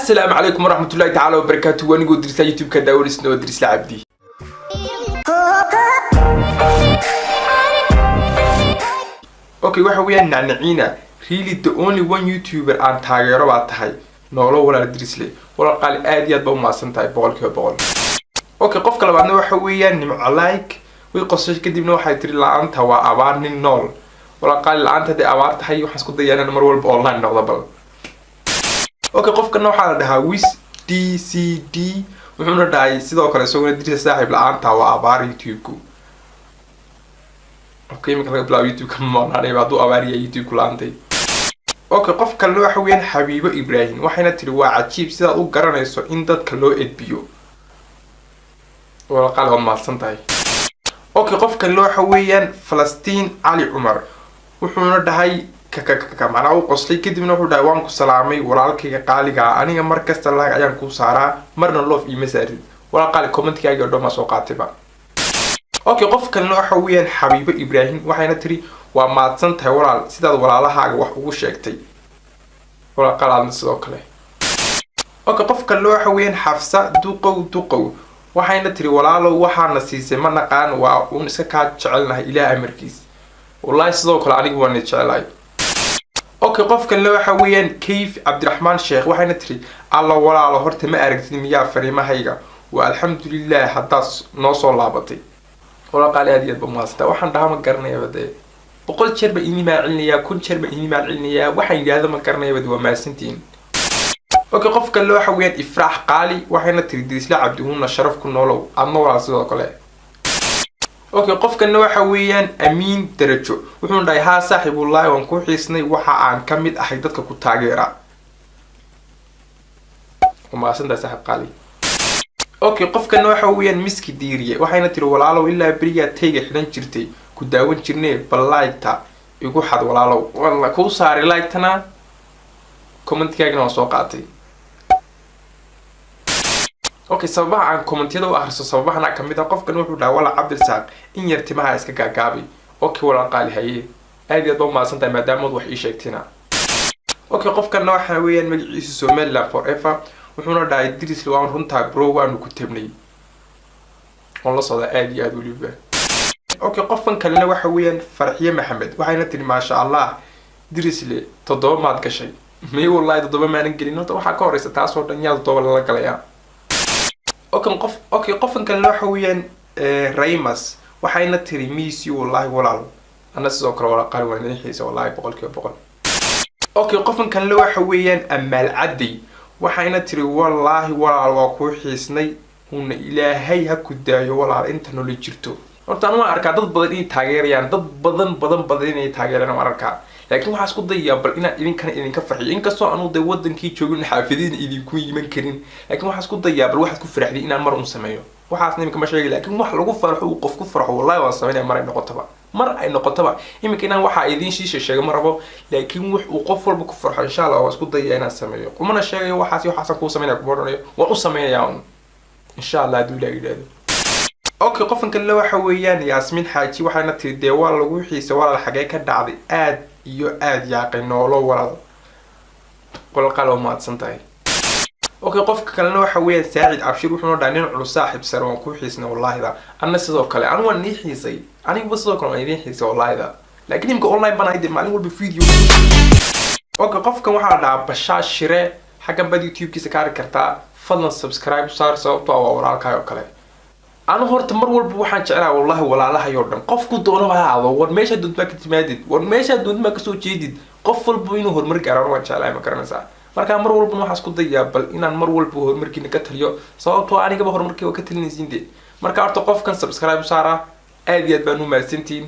Assalaamu calaykum waraxmatullahi tacaala wabarakaatu. Wanigoo Dirisa, YouTube-ka daawanisna oo Dirisla Cabdi. Okay, waxa weeyaan Nacnaciina, really the only one YouTuber aan taageero baa tahay. Noolo walaal Dirisle, walaal qaali, aad iyo aad baa u mahadsan tahay, 100%. Okay, qofka labaadna waxa weeyaan Nimco Like. Way qosashay, kadibna waxay tiri: "La-aanta waa abaar nin nool." Walaal qaali, la-aanta hadday abaar tahay, waxaan isku dayaa inaan mar walba online noqdo bal. Okay, qofkana waxaa la dhahaa Wis D C D, wuxuuna dhahay sidoo kale isaguna: "Dirisa saaxiib, la-aanta waa abaar YouTube-ku." Okay, iminka laga bilaabo YouTube-ka ma maqnaanayba hadduu abaar yahay YouTube-ku la-aantay. Okay, qof kalena waxa weeyaan Xabiibo Ibraahim, waxayna tiri: "Waa cajiib sidaad u garanayso in dadka loo edbiyo." Walaqaal, waad mahadsan tahay. Okay, qof kalena waxa weeyaan Falastiin Cali Cumar, wuxuuna dhahay kakakaka, macnaa u qoslay, kadibna wuxuu dhahay: "Waan ku salaamay walaalkayga qaaliga ah, aniga mar kasta like ayaan kuu saaraa, marna love iima saarid." Walaal qaali, commentkaaga oo dhan baa soo qaatayba. Okay, qof kalena waxa weeyaan Xabiibo Ibraahim, waxayna tiri: "Waa mahadsan tahay walaal sidaad walaalahaaga wax ugu sheegtay." Walaal qaal, aadna sidoo kale. Okay, qof kalena waxa weeyaan Xafsa Duqow Duqow, waxayna tiri: "Walaalow, waxaana siisay ma naqaan, waa uun iska kaa jecelnahay Ilaah amarkiis." Wallaahi sidoo kale anigu waan jecelahay. Okay, qof kalena waxa weeyaan Kayf Cabdiraxmaan Sheekh, waxayna tiri: "Alla walaalo, horta ma aragtid miyaa fariimahayga? Waa alxamdulilah haddaad noo soo laabatay." Walaal qaali, aad iyo aad ba umahadsantaa. Waxaan dhahaa ma garanayaba dee, 100 jeer baa idin mahadcelinayaa, 1000 jeer baa idin mahadcelinayaa, waxaan yidhaahdo ma garanayaba de, waa mahadsantihiin. Okay, qof kale waxa weeyaan Ifraax Qaali, waxayna tiri: "Dirisla Cabdihunna sharaf ku noolow." Adna walaal sidoo kale. Okay, qofkana waxa weeyaan Amiin Darajo, wuxuuna dhahay: "Haa saaxiib, wallaahi waan ku xiisnay, waxa aan ka mid ahay dadka ku taageera." Waa mahadsantahay saaxiib qaali. Okay, qofkana waxa weeyaan Miski Diiriye, waxayna tiri: "Walaalow, ilaa berigaa tayga xidhan jirtay ku daawan jirnee, bal like-ta igu xad walaalow." Walla kuu saaray like-tana, commentkaagana waan soo qaatay. Okay, sababaha aan commentiyada u akhriso sababahana kamid ah, qofkan wuxuu dhaha: "Walaal Cabdirasaaq, in yar timaha iska gaagaabay." Okay, walaal qaali, haye, aad iyo aad baa umahadsan tahay maadaamaad wax ii sheegtina. Okay, qofkana waxa weeyaan magaciisa Somaliland Forever, wuxuuna dhahay: "Dirisle, waan runtaa bro, waanu ku tabnay." Waan la socdaa aad iyo aad weliba. Okay, qofkan kalena waxa weeyaan Farxiye Maxamed, waxayna tiri: "Maasha Allah Dirisle, 7 maad gashay?" May, wallahi 7 maanan gelin. Horta waxaa ka horeysa taasoo dhan, yaa 7 lala galayaa? Okay, qof, okay, qofkan kalena waxa weeyaan Raymas, waxayna tiri: "Miss you wallahi walaal." Ana sidoo kale walaal qaali, waan idin xiisa wallahi 100%. Okay, qofkan kalena waxa weeyaan Amaal Cadday, waxayna tiri: "Wallaahi walaal, waa kuu xiisnay, uuna Ilaahay ha ku daayo walaal inta nolol jirto." Horta anu waan arkaa dad badan inay taageerayaan, dad badan badan badan inay taageerayaan waan arkaa, laakiin waxaa isku dayayaa bal inaan idinkana idinka farxiyo, inkastoo anu dee wadankii joogin, xaafadiina idinku iman karin, laakiin waxaa isku dayaa bal waxaad ku faraxday inaan mar un sameeyo. Waxaasna iminka ma sheegay, laakiin wax lagu farxo uu qof ku farxo wallahi waan sameynaya mar ay noqotaba, mar ay noqotaba. Iminka inaan waxaa idiin shiisha sheega ma rabo, laakiin wax uu qof walba ku farxo insha Allah waan isku dayaa inaan sameeyo. Kumana sheegayo waxaas iyo waxaasaan kuu sameynaya, kuma odhanayo, waan u sameynayaa un insha Allah hadduu Ilaah yidhaahdo. Okay, qofkan kalena waxa weeyaan Yaasmiin Xaaji, waxayna tiri: "Dee waa lagu xiisa walaal, xagee ka dhacday? Aad iyo aad yaaqay, noolo walaal." Walaal qaal, waa mahadsan tahay. Okay, qofka kalena waxa weeyaan Saacid Cabshir, wuxuuna dhahay: "Nin culus saaxiib sare, waan kuu xiisnay wallaahida." Anna sidoo kale anu waan nii xiisay, aniguba sidoo kale waan idiin xiisay wallaahida, laakiin imika online baan ahay dee, maalin walba video. Okay, qofkan waxaa la dhahaa Bashaa Shire, xaggan baad YouTube-kiisa ka arki kartaa. Fadlan subscribe saar, sababtoo ah waa walaalkaay oo kale. Anu horta mar walba waxaan jeclahay wallahi walaalahay oo dhan, qofku doonaba ha ahaado, war meeshaa doonta maa ka timaadid, war meeshaa doonta maa kasoo jeedid, qof walba inuu horumar gaaro waan jeclahay, ma garanaysaa? Marka mar walbana waxaan isku dayaa bal inaan mar walba horumarkiina ka taliyo, sababtoo anigaba horumarkii waa ka talinaysiin de. Marka horta qofkan subscribe saara, aad iyo aad baan u mahadsantihiin.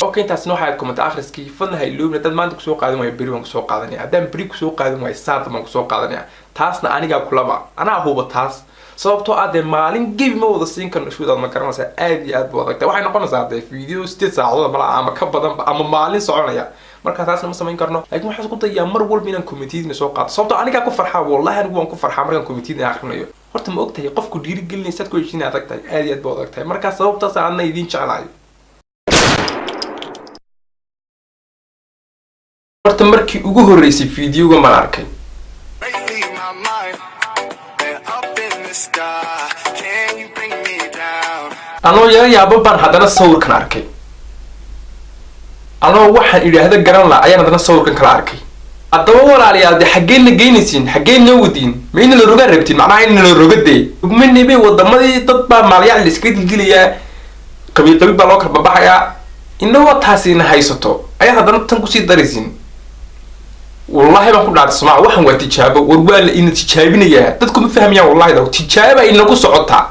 Okay, intaasna waxaa comment akhriskii. Fadlan ha iloobin, haddaad maanta kusoo qaadan waayo, beri baan kusoo qaadanaya. Haddaan beri kusoo qaadan waayo, saada baan kusoo qaadanaya. Taasna anigaa kulaba, anaa huba taas, sababtoo ah dee maalin gebi ma wada siin karno iswadaad, ma garanaysaa? Aad iyo aad bu adagtay, waxay noqonaysaa dee video 8 saacadood mala ama ka badanba ama maalin soconaya. Marka taasna ma samayn karno, laakiin waxaan isku dayaa mar walba inaan commentiyadina soo qaato, sababtoo anigaa ku farxaa. Wallahi anigu waan ku farxaa markaan commentiyadina akrinayo. Horta ma ogtahay qofku dhiirigelinaysaad ku heshiina adag tahay, aad iyo aad ba adag tahay. Marka sababtaas adna idiin jeclahay. Horta markii ugu horreysay videoga maan arkay. Lately, my mind. They're up in the sky. Can you bring me down? Anoo yaro yaabo baan haddana sawirkan arkay. Anoo waxaan idhaahda garan la ayaan haddana sawirkan kala arkay. Haddaba walaalayaal, dee xaggeen la geynaysiin? Xaggeen noo wadiin? Ma ina la rogaa rabtiin? Macnaha in la roga dee rugmanibay wadamadii dad baa maalyac la iskaga dildilayaa, qabiil qabiil baa loo kala babaxayaa. Inagoo taasina haysato ayaa haddana tan kusii daraysiin. Wallahi baan ku dhaartay, somaa waxan waa tijaabo. War waa la ina tijaabinayaa, dadku ma fahmayaan. Wallahi daw tijaaba inagu socotaa.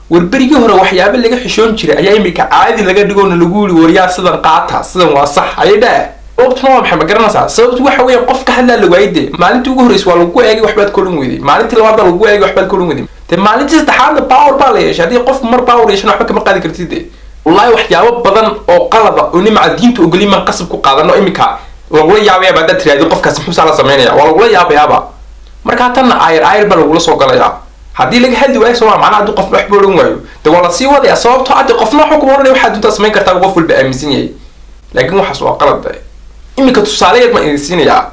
War berigii hore waxyaabo laga xishoon jiray ayaa imika caadi laga dhigoona lagu yiri, waryaa, sidan qaata, sidan waa sax ayay dhaa. Sababtuna waa maxay? Ma garanaysaa? Sababtu waxa weeye, qof ka hadlaa la waayay. Dee maalintii ugu horreysay waa lagu eegay, waxbaad ka odhan weyday. Maalintii labaad baa lagu eegay, waxbaad ka odhan weyday. Dee maalintii saddexaadna power baa la yeeshay. Haddii qofku mar power yeeshana, waxba kama qaadi kartid. Dee wallahi waxyaabo badan oo qalada oo nimaca diinta ogolin baan qasab ku qaadano. Imika lagula yaabayaaba haddaad tiraahdo, "Qofkaasi muxuu saa la samaynaya?" Waa lagula yaabayaaba. Markaa tanna aayar aayar baa lagula soo galayaa haddii laga hadli waayo, sooma? Macnaha haddii qof waxba odhan waayo, dee waa lasii wadayaa. Sababtoo ah dee qofna waxba kuma odhanaya, waxaad duntaa samayn kartaa qof walba aaminsan yahay. Laakiin waxaas waa qalad. De iminka tusaale yar baan idin siinayaa.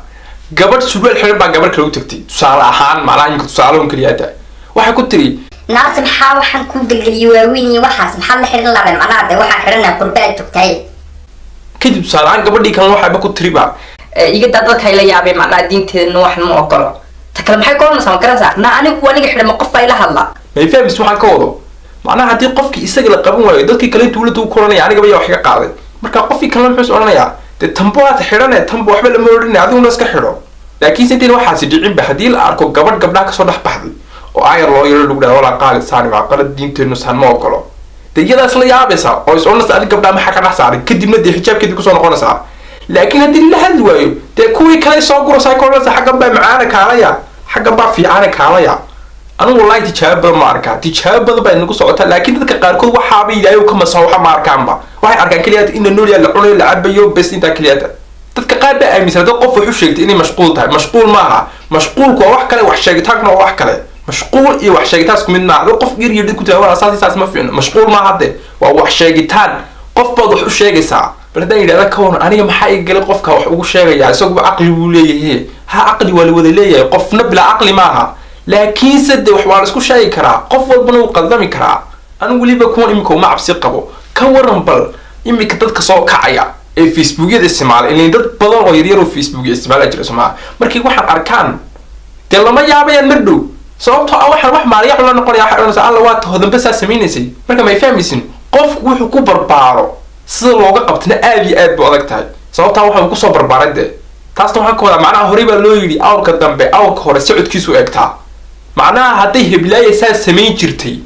Gabadh surwaal xiran baa gabadh kale u tagtay, tusaale ahaan. Macnaha iminka tusaale un keliyaata waxay ku tiri: Naarta, maxaa waxaan kuu gelgeliyey waaweyn iyo waxaas? Maxaad la xiran lahayd? Macnaha de waxaan xiranaa qurbaad joogtahay. Kadib tusaale ahaan gabadhii kalena waxayba ku tiriba: Iga daa, dadka ila yaabay. Macnaha diinteedana waxan ma ogolo. Ta kale maxay ku oranaysaa? Ma garanaysaa? Na anigu aniga xidhan, ma qof baa ila hadla? May fahmis waxaan ka wado? Macnaha haddii qofkii isaga la qaban waayo, dadkii kale dowladda u koranaya, anigaba yaa wax iga qaaday. Marka qofkii kalena muxuu is odhanayaa? Dee tanbo waad xidhane, tanbo waxba lama odhanay, adiguna iska xidho. Laakiinse intayn waxaasi dhicinba, haddii la arko gabadh gabdhaha kasoo dhex baxday oo aayar loo yaro, lagu dhaha, "Walaa qaali, saani waa qalad, diinteennu saan ma ogolo," dee iyadaas la yaabaysaa oo is odhanaysa, "Adig gabdhaha maxaa ka dhex saaray?" Kadibna dee xijaabkeedii kusoo noqonaysaa. Laakiin haddii la hadli waayo, dee kuwii kale soo guraysaa, ka odhanaysa, "Xaggan baa macaana, kaalaya, xaggan baa fiicana, kaalaya." Anigu wallahi tijaabo badan ma arkaa, tijaabo badan baa inagu socotaa. Laakiin dadka qaarkood waxaaba ilaahay ka masaxo, waxa ma arkaanba. Waxay arkaan keliya in la noolyaa, la cunayo, la cabayo, bes, intaa keliyaata. Dadka qaar baa aaminsan dad qof wax u sheegtay inay mashquul tahay. Mashquul maaha. Mashquulku waa wax kale, wax sheegitaankuna waa wax kale. Mashquul iyo wax sheegitaan isku mid maaha. Dad qof yar yar ku tira, "Waa saas, saas ma fiicno," mashquul maaha, de waa wax sheegitaan. Qof baad wax u sheegaysaa. Bal haddaan yidhahda, ka waran aniga maxaa iga galay qofka wax ugu sheegaya? Isaguba caqli buu leeyahay. Ha, caqli waa la wada leeyahay, qofna bilaa caqli maaha. Laakiinse de wax waa la isku sheegi karaa, qof walbana wuu qaldami karaa. Anigu weliba kuwan imika uma cabsi qabo. Ka waran bal imika dadka soo kacaya ee Facebookyada isticmaala? Ilan dad badan oo yaryar oo Facebookya isticmaala jira, somaa? Markii waxaan arkaan, dee lama yaabayaan mar dhow, sababtoo ah waxaan wax maaliyax la noqonaya. Waxay odhanaysaa, "Alla, waa hodanbe saa samaynaysay." Marka may fahmaysin, qofku wuxuu ku barbaaro sida looga qabtana aad iyo aad bu adag tahay, sababtaa waxaan kusoo barbaaray. Dee taasna waxaan ka wadaa, macnaha horey baa loo yidhi, awrka dambe awrka hore socodkiisu eegtaa. Macnaha hadday heblaaya saa samayn jirtay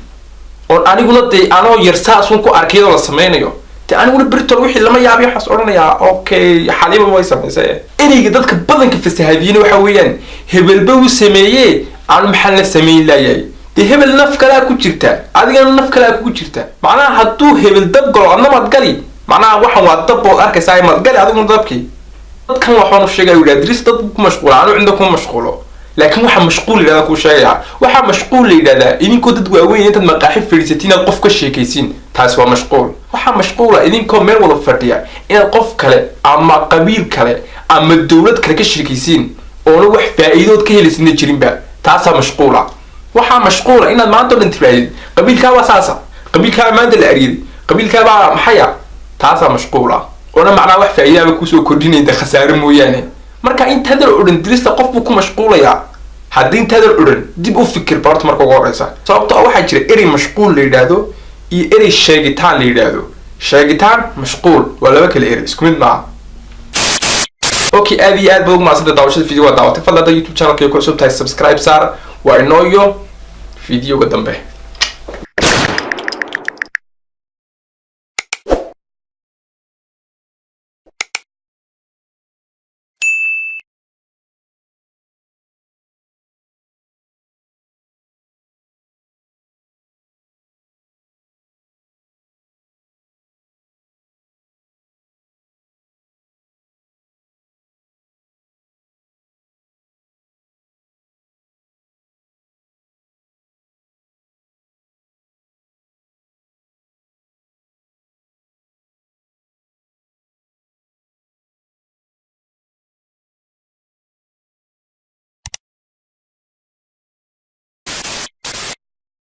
oon aniguna dee anoo yar saasun ku arkay iyadoo la samaynayo, dee aniguna britol wixii lama yaabay, waxaas odhanayaa, "Okay, Xaliima way samaysay." Ereyga dadka badanka fasahadiyena waxa weeyaan, "Hebelba uu sameeyee, anu maxaan la samayn laayahay?" Dee hebel naf kalaa ku jirta, adigana naf kalaa kugu jirta. Macnaha hadduu hebel dab galo, adna maad gali. Macnaha waxan waa dab bood arkaysaa, maad gali adiguna dabkii. Dadkan waxaan u sheegaya, yidhaha Dris dad ku mashquula, anu cinda kuma mashquulo. Laakiin waxaa mashquul yidhahdaa kuu sheegaya. Waxaa mashquul la yidhahdaa idinkoo dad waaweyn intaad maqaaxi fadhiisatiin inaad qof ka sheekaysiin, taasi waa mashquul. Waxaa mashquula idinkoo meel wada fadhiya inaad qof kale ama qabiil kale ama dowlad kale ka sheekaysiin oona wax faa'iidood ka helaysidna jirinba, taasaa mashquula. Waxaa mashquula inaad maanta o dhan tirahdid, "Qabiilkaa waa saasa, qabiilkaa maanta la aryaday, qabiilkaa baa maxaya." Taasaa mashquula oona macnaha wax faa'iidaaba kusoo kordhinayda, khasaare mooyaane. Marka intaadan odhan "Dirista qof buu ku mashquulayaa," haddii intaadan odhan dib u fikir barta marka ugu horeysa. Sababtoo ah waxaa jira erey mashquul la yidhaahdo iyo erey sheegitaan la yidhaahdo. Sheegitaan, mashquul waa laba kale erey, isku mid maaha. Okay, aad iyo aad baad ugu mahadsanta daawashada video waa daawatay. Fadlan hadda YouTube channelka ku cusub tahay, subscribe saar. Waa inoo iyo videoga dambe.